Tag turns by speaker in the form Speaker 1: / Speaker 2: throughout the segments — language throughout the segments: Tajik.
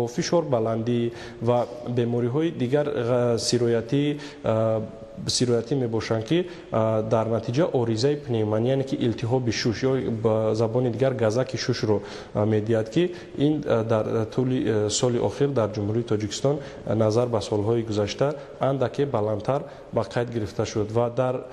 Speaker 1: Фишорбаландӣ ва бемориҳои дигар сироятӣ мебошанд, ки дар натиҷа оризаи пневмония, яъне ки илтиҳоби шуш ё ба забони дигар газаки шушро медиҳад, ки ин дар тӯли соли охир дар Ҷумҳурии Тоҷикистон назар ба солҳои гузашта андаке баландтар ба қайд гирифта шуд. Ва дар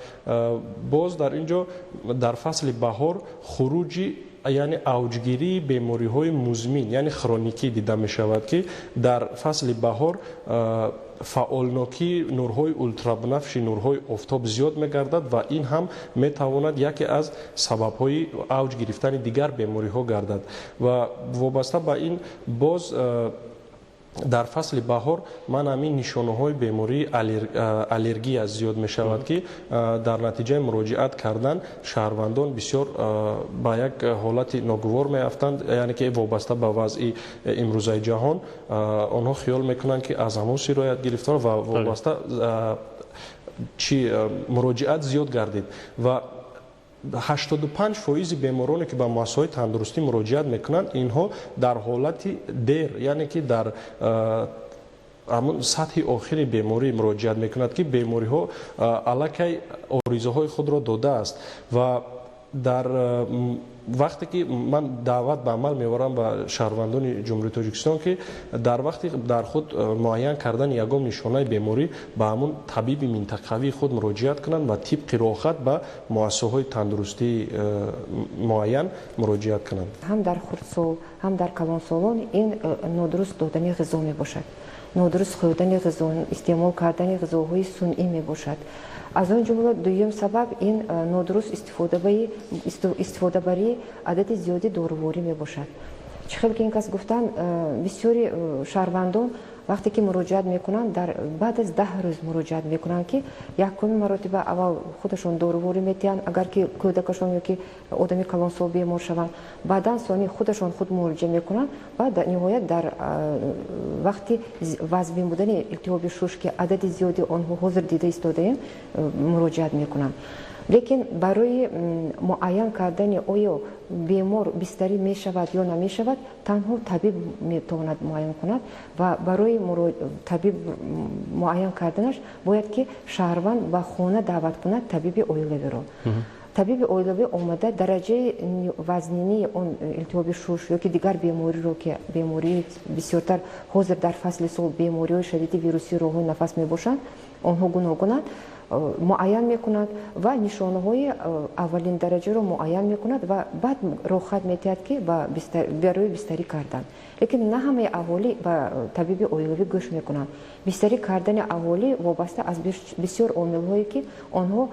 Speaker 1: боз дар ин ҷо дар фасли баҳор хуруҷи, яъне авҷгирии бемориҳои музмин, яъне хроникӣ дида мешавад, ки дар фасли баҳор фаъолнокии нурҳои ултрабунафши нурҳои офтоб зиёд мегардад ва ин ҳам метавонад яке аз сабабҳои авҷ гирифтани дигар бемориҳо гардад. Ва вобаста ба ин боз дар фасли баҳор ман ҳамин нишонаҳои бемории аллергия зиёд мешавад, ки дар натиҷаи муроҷиат кардан шаҳрвандон бисёр ба як ҳолати ногувор меафтанд, яъне ки вобаста ба вазъи имрӯзаи ҷаҳон онҳо хиёл мекунанд, ки аз ҳамон сироят гирифтор ва вобаста чи муроҷиат зиёд гардид. Ва 85% бемороне, ки ба муассисаҳои тандурустӣ муроҷиат мекунанд, инҳо дар ҳолати дер, яъне ки дар ҳамон сатҳи охири беморӣ муроҷиат мекунад, ки бемориҳо аллакай оризаҳои худро додааст. Ва дар вақте ки ман даъват ба амал меорам ба шаҳрвандони Ҷумҳурии Тоҷикистон, ки дар вақти дар худ муайян кардани ягон нишонаи беморӣ ба ҳамун табиби минтақавии худ муроҷиат кунанд ва тибқи роҳхат ба муассисаҳои тандурустии муайян муроҷиат кунанд.
Speaker 2: Ҳам дар хурдсол, ҳам дар калонсолон ин нодуруст додани ғизо мебошад, нодуруст хӯрдани ғизо, истеъмол кардани ғизоҳои сунъӣ мебошад. Аз он ҷумла дуюм сабаб ин нодуруст истифодабарии адади зиёди доруворӣ мебошад. Чӣ хел ки ин кас гуфтанд, бисёри шаҳрвандон вақте ки муроҷиат мекунанд, дар баъд аз 10 рӯз муроҷиат мекунанд, ки якуми маротиба аввал худашон доруворӣ метиҳанд, агар ки кӯдакашон ё ки одами калонсол бемор шаванд, баъдан сони худашон худ муолиҷа мекунанд. Ва ниҳоят дар вақти вазбин будани илтиҳоби шуш, ки адади зиёди онҳо ҳозир дида истодаем, муроҷиат мекунанд. Лекин барои муайян кардани оё бемор бистарӣ мешавад ё намешавад, танҳо табиб метавонад муайян кунад. Ва барои табиб муайян карданаш бояд ки шаҳрванд ба хона даъват кунад табиби оилавиро. Табиби оилавӣ омада дараҷаи вазнинии он илтиҳоби шуш ё ки дигар бемориро, ки бемории бисёртар ҳозир дар фасли сол бемориҳои шадиди вирусии роҳҳои нафас мебошанд, онҳо гуногунанд, муайян мекунад ва нишонаҳои аввалин дараҷаро муайян мекунад ва баъд роҳхат метиҳад, ки барои бистарӣ кардан. Лекин на ҳамаи аҳолӣ ба табиби оилавӣ гӯш мекунанд. Бистарӣ кардани аҳолӣ вобаста аз бисёр омилҳое, ки онҳо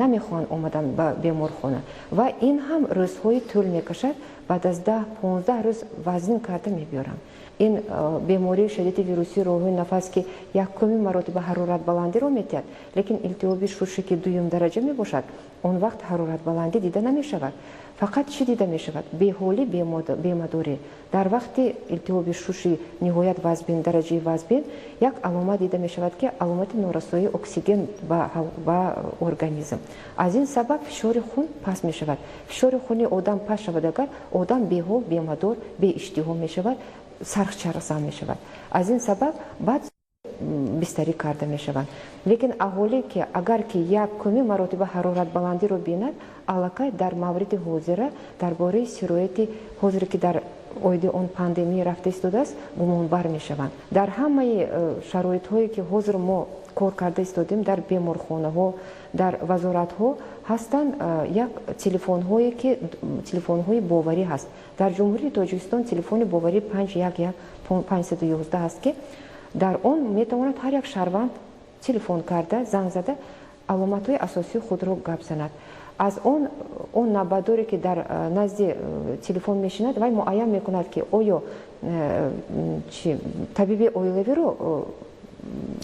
Speaker 2: намехоҳанд омадан ба беморхона, ва ин ҳам рӯзҳои тӯл мекашад, баъд аз 10-15 рӯз вазнин карда мебиёранд. Ин бемории шадиди вирусии роҳҳои нафас, ки якуми маротиба ҳароратбаландиро метиҳад, лекин илтиҳоби шуше, ки дуюм дараҷа мебошад, он вақт ҳароратбаландӣ дида намешавад. Фақат чӣ дида мешавад? Беҳолӣ, бемадорӣ. Дар вақти илтиҳоби шуши ниҳоят вазбин, дараҷаи вазбин, як аломат дида мешавад, ки аломати норасоии оксиген ба организм. Аз ин сабаб фишори хун паст мешавад. Фишори хуни одам паст шавад агар, одам беҳол, бемадор, беиштиҳо мешавад, сархчарасан мешавад. Аз ин сабаб баъд бистарӣ карда мешаванд. Лекин аҳолӣ ки агар ки якуми маротиба ҳароратбаландиро бинад, аллакай дар мавриди ҳозира дар бораи сирояти ҳозире, ки дар оиди он пандемия рафта истодааст, гумонбар мешаванд. Дар ҳамаи шароитҳое, ки ҳозир мо кор карда истодем, дар беморхонаҳо, дар вазоратҳо ҳастанд як телефонҳое, ки телефонҳои боварӣ ҳаст. Дар Ҷумҳурии Тоҷикистон телефони боварӣ 511 511 ҳаст, ки дар он метавонад ҳар як шаҳрванд телефон карда, занг зада, аломатҳои асосии худро гап занад. Аз он навбатдоре, ки дар назди телефон мешинад, вай муайян мекунад, ки оё табиби оилавиро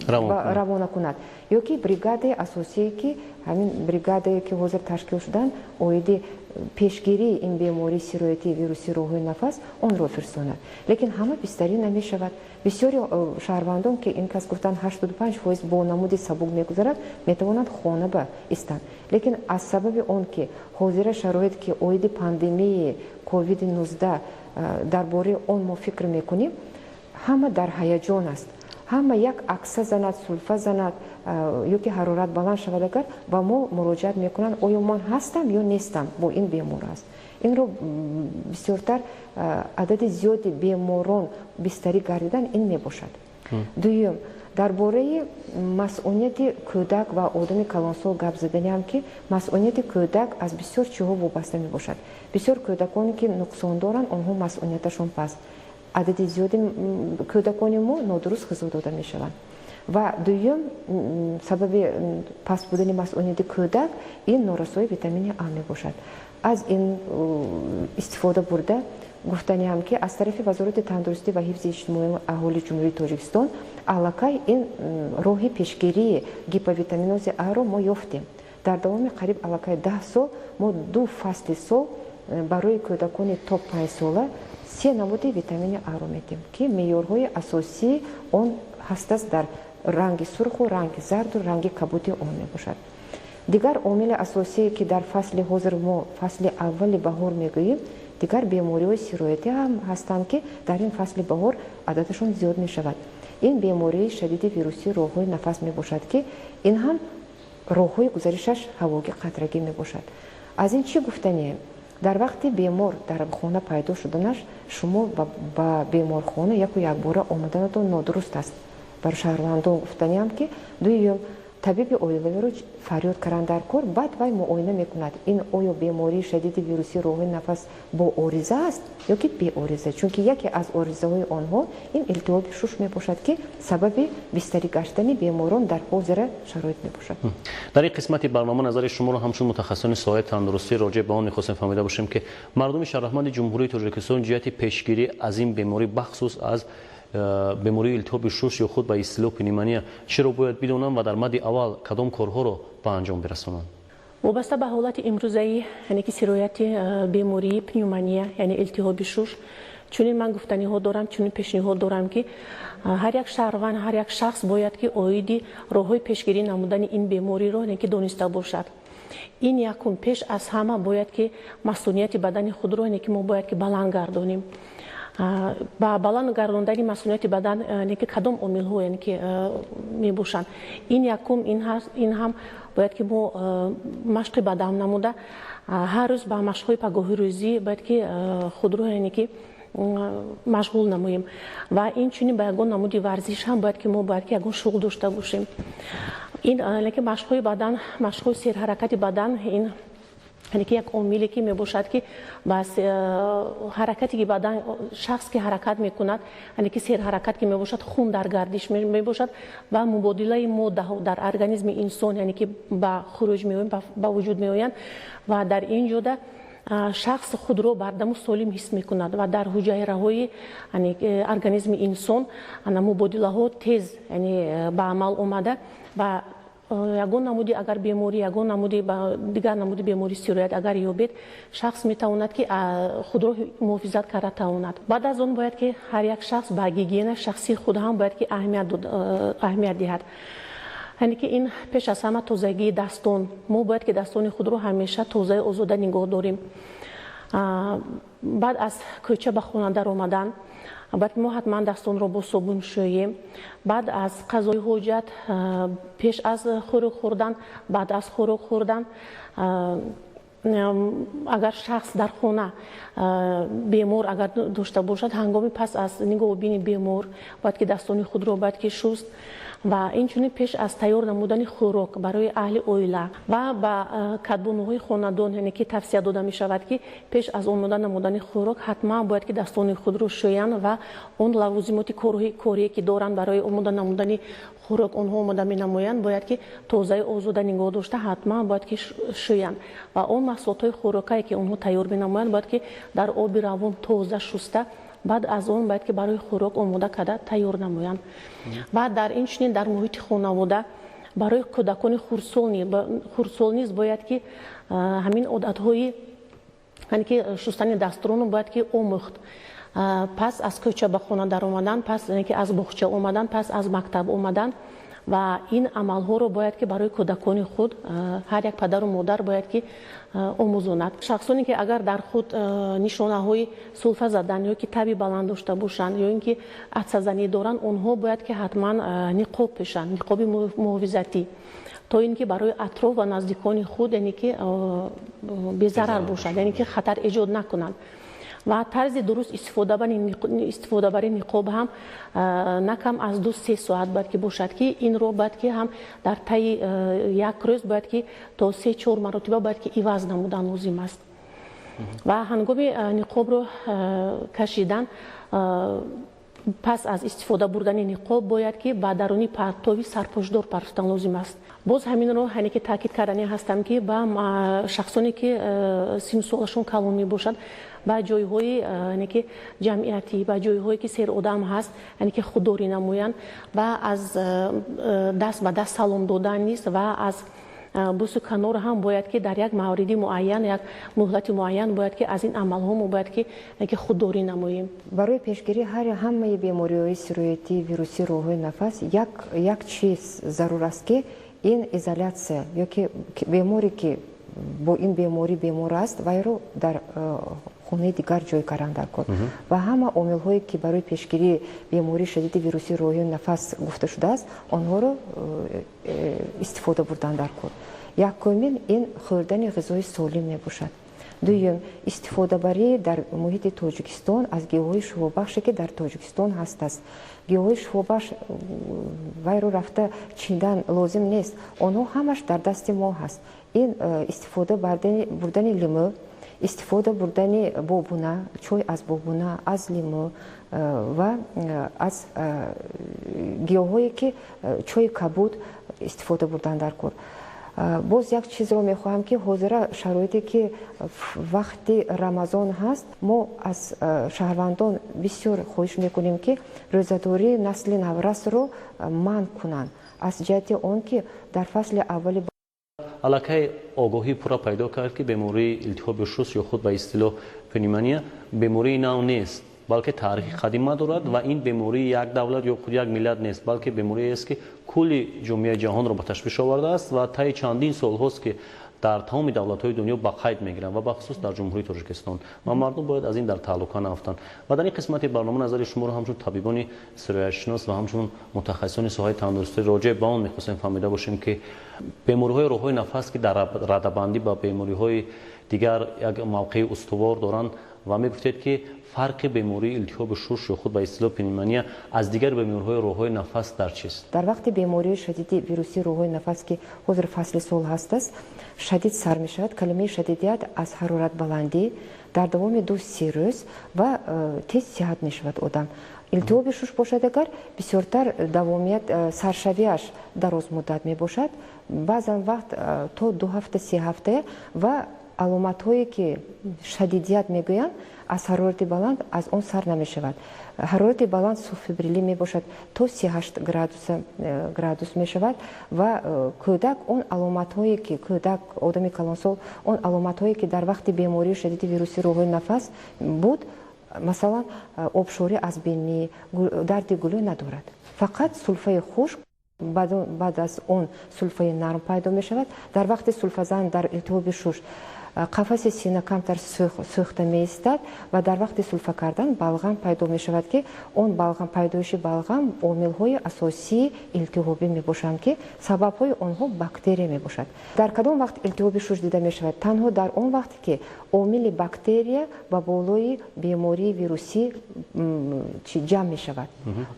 Speaker 2: равона кунад ё ки бригадаи асосие, ки ҳамин бригадае, ки ҳозир ташкил шуданд оиди пешгирии ин бемории сироятии вируси роҳҳои нафас, онро фирсонад. Лекин ҳама бистарӣ намешавад. Бисёри шаҳрвандон, ки ин кас гуфтанд, 85% бо намуди сабук мегузарад, метавонанд хона ба истанд. Лекин аз сабаби он ки ҳозира шароит, ки оиди пандемияи ковиди 19 дар бораи он мо фикр мекунем, Ҳама дар ҳаяҷон аст, ҳама як акса занад, сулфа занад ё ки ҳарорат баланд шавад, агар ба мо муроҷиат мекунанд, оё ман ҳастам ё нестам, бо ин бемор аст. Инро бисёртар адади зиёди беморон бистарӣ гардидан ин мебошад. Дуюм, дар бораи масъунияти кӯдак ва одами калонсол гап заданиам, ки масъунияти кӯдак аз бисёр чиҳо вобаста мебошад. Бисёр кӯдаконе, ки нуқсон доранд, онҳо масъунияташон паст. Адади зиёди кӯдакони мо нодуруст ғизо дода мешаванд. Ва дуюм сабаби паст будани масъунияти кӯдак ин норасоии витамини А мебошад. Аз ин истифода бурда гуфтаниам, ки аз тарафи Вазорати тандурустӣ ва ҳифзи иҷтимоии аҳолии Ҷумҳурии Тоҷикистон аллакай ин роҳи пешгирии гиповитаминози Аро мо ёфтем. Дар давоми қариб аллакай 10 сол мо ду фасли сол барои кӯдакони то 5 сола се намуди витамини Аро медиҳем, ки меъёрҳои асосии он ҳастаст дар ранги сурху ранги зарду ранги кабуди он мебошад. Дигар омили асосие, ки дар фасли ҳозир мо фасли аввали баҳор мегӯем, дигар бемориҳои сироятӣ ҳам ҳастанд, ки дар ин фасли баҳор ададашон зиёд мешавад. Ин бемории шадиди вирусии роҳҳои нафас мебошад, ки ин ҳам роҳҳои гузаришаш ҳавогӣ қатрагӣ мебошад. Аз ин чӣ гуфтанием? Дар вақти бемор дар хона пайдо шуданаш шумо ба беморхона яку якбора омаданатон нодуруст аст. Бар шаҳрвандон гуфтаниам, ки дуюм табиби оилавиро фарёд кардан дар кор, баъд вай муоина мекунад, ин оё бемории шадиди вирусии роҳҳои нафас бо ориза аст ё ки беориза, чунки яке аз оризаҳои онҳо ин илтиҳоби шуш мебошад, ки сабаби бистарӣ гаштани беморон дар ҳозира шароит мебошад.
Speaker 3: Дар ин қисмати барнома назари шуморо ҳамчун мутахассисони соҳаи тандурустӣ роҷеъ ба он мехостем фаҳмида бошем, ки мардуми шарафманди Ҷумҳурии Тоҷикистон ҷиҳати пешгирӣ аз ин беморӣ, бахусус аз бемории илтиҳоби шуш ё худ ба истилоҳ пневмония, чиро бояд бидонанд ва дар мадди аввал кадом корҳоро ба анҷом бирасонанд?
Speaker 4: Вобаста ба ҳолати имрӯзаи, яъне ки сирояти бемории пневмония, яъне илтиҳоби шуш, чунин ман гуфтаниҳо дорам, чунин пешниҳод дорам, ки ҳар як шаҳрванд, ҳар як шахс бояд ки оиди роҳҳои пешгирӣ намудани ин бемориро, яъне ки дониста бошад. Ин якум, пеш аз ҳама бояд ки масунияти бадани худро, яъне ки мо бояд ки баланд гардонем. Ба баланд гардондани масунияти бадан, яъне ки кадом омилҳо, яъне ки мебошанд? Ин якум, ин ҳам бояд ки мо машқи бадан намуда, ҳар рӯз ба машқҳои пагоҳи рӯзӣ бояд ки худро, яъне ки машғул намоем ва инчунин ба ягон намуди варзиш ҳам бояд ки мо бояд ки ягон шуғл дошта бошем. Ин ки машқҳои бадан, машқҳои серҳаракати бадан, ин яъне ки як омиле ки мебошад, ки ба ҳаракате ки бадан, шахс ки ҳаракат мекунад, яъне ки серҳаракат ки мебошад, хун дар гардиш мебошад ва мубодилаи моддаҳо дар организми инсон, яъне ки ба хуруҷ меоянд, ба вуҷуд меоянд ва дар ин ҷода шахс худро бардаму солим ҳис мекунад ва дар ҳуҷайраҳои организми инсон мубодилаҳо тез ба амал омада ва ягон намуди агар беморӣ, ягон намуди дигар намуди беморӣ сироят агар ёбед, шахс метавонад ки худро муҳофизат карда тавонад. Баъд аз он бояд ки ҳар як шахс ба гигиенаи шахсии худ ҳам бояд ки аҳамият диҳад, яъне ки ин пеш аз ҳама тозагии дастон. Мо бояд ки дастони худро ҳамеша тозаи озода нигоҳ дорем. Баъд аз кӯча ба хона даромадан бояд мо ҳатман дастонро бо собун шӯем. Баъд аз қазои ҳоҷат, пеш аз хӯрок хӯрдан, баъд аз хӯрок хӯрдан, агар шахс дар хона бемор агар дошта бошад, ҳангоми пас аз нигоҳубини бемор бояд ки дастони худро бояд ки шуст ва инчунин пеш аз тайёр намудани хӯрок барои аҳли оила. Ва ба кадбонуҳои хонадон, яъне ки тавсия дода мешавад, ки пеш аз омода намудани хӯрок ҳатман бояд ки дастони худро шӯянд ва он лавозимоти корие ки доранд, барои омода намудани хӯрок онҳо омода менамоянд, бояд ки тозаи озода нигоҳ дошта, ҳатман бояд ки шӯянд ва он маҳсулотҳои хӯрокае ки онҳо тайёр менамоянд, бояд ки дар оби равон тоза шуста, баъд аз он бояд ки барои хӯрок омода карда тайёр намоянд. Ва дар инчунин дар муҳити хонавода барои кӯдакони хурдсол низ бояд ки ҳамин одатҳои, яъне ки шустани дастроно бояд ки омӯхт. Пас аз кӯча ба хона даромадан, пас яъне ки аз боғча омадан, пас аз мактаб омадан. Ва ин амалҳоро бояд ки барои кӯдакони худ ҳар як падару модар бояд ки омӯзонад. Шахсоне ки агар дар худ нишонаҳои сулфа задан ё ки таби баланд дошта бошанд ё ин ки атсазанӣ доранд, онҳо бояд ки ҳатман ниқоб пӯшанд, ниқоби муҳофизатӣ, то ин ки барои атроф ва наздикони худ яъне ки безарар бошанд, яъне ки хатар эҷод накунанд. Ва тарзи дуруст истифодабарии ниқоб ҳам на кам аз 2-3 соат бояд ки бошад, ки инро бояд ки ҳам дар таи як рӯз бояд ки то 3-4 маротиба бояд ки иваз намудан лозим аст. Ва ҳангоми ниқобро кашидан, пас аз истифода бурдани ниқоб бояд ки ба даруни партови сарпӯшдор партофтан лозим аст. Боз ҳаминро ҳане ки таъкид кардани ҳастам, ки ба шахсоне ки синну солашон калон мебошад, ба ҷойҳои яъне ки ҷамъиятӣ, ба ҷойҳое ки серодам ҳаст, яъне ки худдорӣ намоянд ва аз даст ба даст салом додан нест ва аз бусу канор ҳам бояд ки дар як мавриди муайян, як муҳлати муайян бояд ки аз ин амалҳо мо бояд ки худдорӣ намоем.
Speaker 2: Барои пешгирӣ ҳамаи бемориҳои сироятӣ, вирусӣ роҳҳои нафас як чиз зарур аст, ки ин изолятсия ё ки беморе ки бо ин беморӣ бемор аст, вайро дар хонаи дигар ҷой кардан даркор. Ва ҳама омилҳое ки барои пешгирии бемории шадиди вирусии роҳи нафас гуфта шудааст, онҳоро истифода бурдан даркор. Якумин ин хӯрдани ғизои солим мебошад. Дуюм, истифодабарӣ дар муҳити Тоҷикистон аз гиёҳҳои шифобахше ки дар Тоҷикистон ҳастааст. Гиёҳҳои шифобахш вайро рафта чиндан лозим нест, онҳо ҳамаш дар дасти мо ҳаст. Ин истифода бурдани лимӯ, истифода бурдани бобуна, чой аз бобуна, аз лимӯ ва аз гиёҳҳое ки чойи кабуд истифода бурдан даркор. Боз як чизро мехоҳам, ки ҳозира шароите ки вақти Рамазон ҳаст, мо аз шаҳрвандон бисёр хоҳиш мекунем, ки рӯзадории насли наврасро манъ кунанд, аз ҷиҳати он ки дар фасли аввали
Speaker 3: аллакай огоҳӣ пурра пайдо кард, ки бемории илтиҳоби шуш ё худ ба истилоҳ пневмония бемории нав нест, балки таърихи қадима дорад ва ин бемории як давлат ё худ як миллат нест, балки бемориест ки кулли ҷомеаи ҷаҳонро ба ташвиш овардааст ва таи чандин солҳост ки дар тамоми давлатҳои дунё ба қайд мегиранд ва бахусус дар Ҷумҳурии Тоҷикистон, ва мардум бояд аз ин дар таҳлука наафтанд. Ва дар ин қисмати барнома назари шуморо ҳамчун табибони сироятшинос ва ҳамчун мутахассисони соҳаи тандурустӣ роҷеъ ба он мехостем фаҳмида бошем, ки бемориҳои роҳҳои нафас, ки дар радабандӣ ба бемориҳои дигар як мавқеи устувор доранд, ва мегуфтед ки фарқи бемории илтиҳоби шуш ё худ ба истилоҳ пневмония аз дигар бемориҳои роҳҳои нафас дар чист?
Speaker 2: Дар вақти бемории шадиди вирусии роҳҳои нафас, ки ҳозир фасли сол ҳастааст, шадид сар мешавад. Калимаи шадидият аз ҳароратбаландӣ дар давоми 2-3 рӯз ва тез сиҳат мешавад одам. Илтиҳоби шуш бошад, агар бисёртар давомият саршавиаш дарозмуддат мебошад, баъзан вақт то 2 ҳафта, 3 ҳафта, ва аломатҳое ки шадидият мегӯянд аз ҳарорати баланд аз он сар намешавад. Ҳарорати баланд субфебрилӣ мебошад, то 38 градус мешавад ва кӯдак он аломатҳое ки кӯдак, одами калонсол, он аломатҳое ки дар вақти бемории шадиди вирусии роҳҳои нафас буд, масалан обшорӣ аз бинӣ, дарди гулӯ надорад. Фақат сулфаи хушк, баъд аз он сулфаи нарм пайдо мешавад. Дар вақти сулфазан дар илтиҳоби шуш қафаси сина камтар сӯхта меистад ва дар вақти сулфа кардан балғам пайдо мешавад, ки он балғам, пайдоиши балғам омилҳои асосии илтиҳобӣ мебошанд, ки сабабҳои онҳо бактерия мебошад. Дар кадом вақт илтиҳоби шуш дида мешавад? Танҳо дар он вақте ки омили бактерия ба болои бемории вирусӣ ҷамъ мешавад,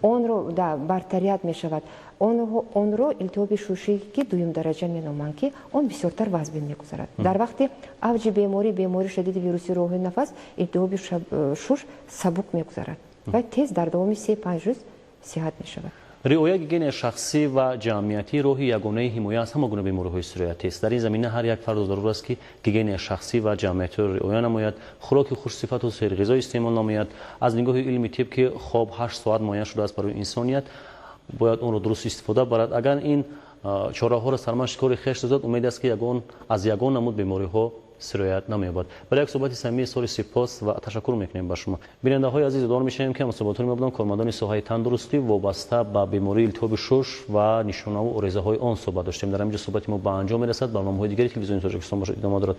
Speaker 2: онро бартарият мешавад. Онро илтиҳоби шушӣ ки дуюм дараҷа меноманд, ки он бисёртар вазбин мегузарад. Дар вақти авҷи беморӣ, бемории шадиди вирусии роҳҳои нафас, илтиҳоби шуш сабук мегузарад ва тез дар давоми 3-5 рӯз сиҳат мешавад.
Speaker 3: Риояи гигиенаи шахсӣ ва ҷамъиятӣ роҳи ягонаи ҳимоя аз ҳама гуна бемориҳои сироятӣ аст. Дар ин замина ҳар як фард зарур аст, ки гигиенаи шахсӣ ва ҷамъиятиро риоя намояд, хӯроки хушсифату серғизо истеъмол намояд. Аз нигоҳи илми тиб, ки хоб 8 соат муайян шудааст барои инсоният, бояд онро дуруст истифода барад. Агар ин чораҳоро сармашқи кори хеш созад, умед аст, ки аз ягон намуд бемориҳо сироят намеёбад. Барои як суҳбати самимӣ изҳори сипос ва ташаккур мекунем ба шумо. Бинандаҳои азиз, ёдовар мешавем, ки ҳамсуҳбатони мо буданд кормандони соҳаи тандурустӣ, вобаста ба бемории илтиҳоби шуш ва нишонаву оризаҳои он суҳбат доштем. Дар ҳамин ҷо суҳбати мо ба анҷом мерасад. Барномаҳои дигари Телевизиони Тоҷикистон бошад, идома дорад.